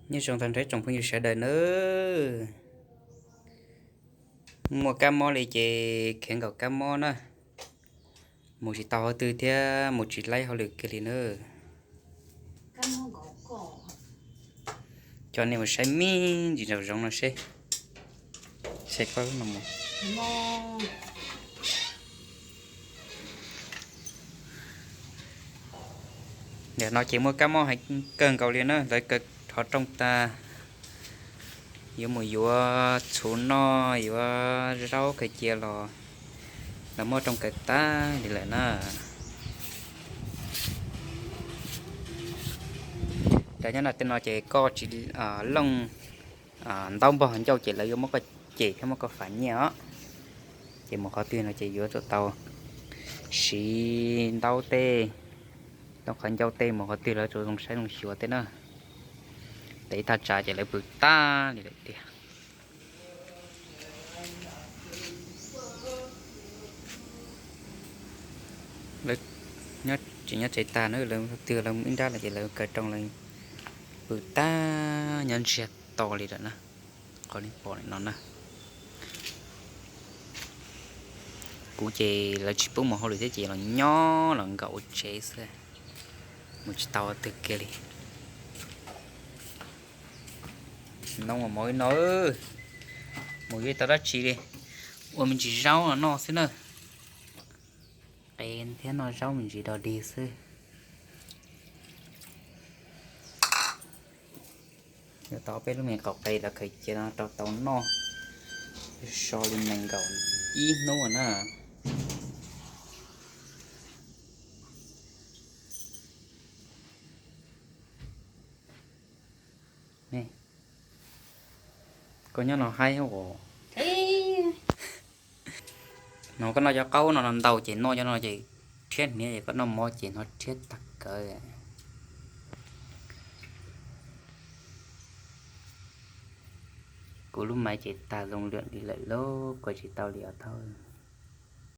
Nyob zoo tag nrho tsoom phooj ywg sawv daws nawb. Muaj kab mob li ces khiav nkaum kab mob na. Mus tsis tau qhov twg thiab mus tsis laib hauj lwm kiag li nawb. Coj nej mus saib me ntsis nraum zoov no seb. Saib koj lub no mus. Ntawm no ces muaj kab mob heev kawg nkaus li na, lawv kaw qhov rooj tag. Yuav mus yuav txhuv noj, yuav zaub khaws cia los lawv muab rooj kaw tag li lawm na. Cov nyob no tej no ces koj tsis looj ntaub npog ncauj ces lawv yuav muab koj cem thiab muab koj fam nyiaj os. Ces mus qhov twg no ces yuav tsum tau siv ntaub tej, tau qhov ncauj tej, mus qhov twg lawv tsum zoo saib zoo xyuas tej na. Tes ib thaj tsam ces lawv pw tag li lawm tiag. Tsis nyob tsev tag na, lawv twg lawv ib nrab lawm ces lawv kaw rooj lawv pw tag nyob ntsiag to li lawm na. Qhov nej pom no na. Kuv ces lawv tsis pub mus hauj lwm thiab ces los nyob los nkaum ua tsev xwb, mus tsis tau twg kiag li. Noo mos ib no, mus yuav tau dab tsi li, ua me ntsis zaub noj xwb na. Qe thiab noj zaub me ntsis dog dig xwb. Yuav tau peb lub me qaum qe los khaws cia no rau tau noj so li nees nkaum ib hnub na. Koj nyob no haib os. No koj noj cov qaub no ntau ces noj cov no ces rhiab hniav, ces koj noj mov ces hnov rhiab tag kawg. Kuv lub maiv ces tag zoo lawm li lawm lauj, kua tsis tau li os thaub.